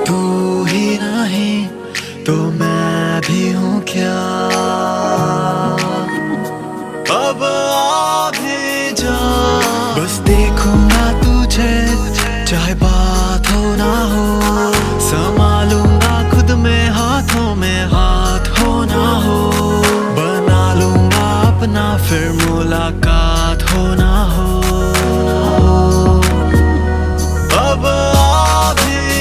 तू ही नहीं तो मैं भी हूँ क्या। अब आ भी जा, बस देखूंगा तुझे, चाहे बात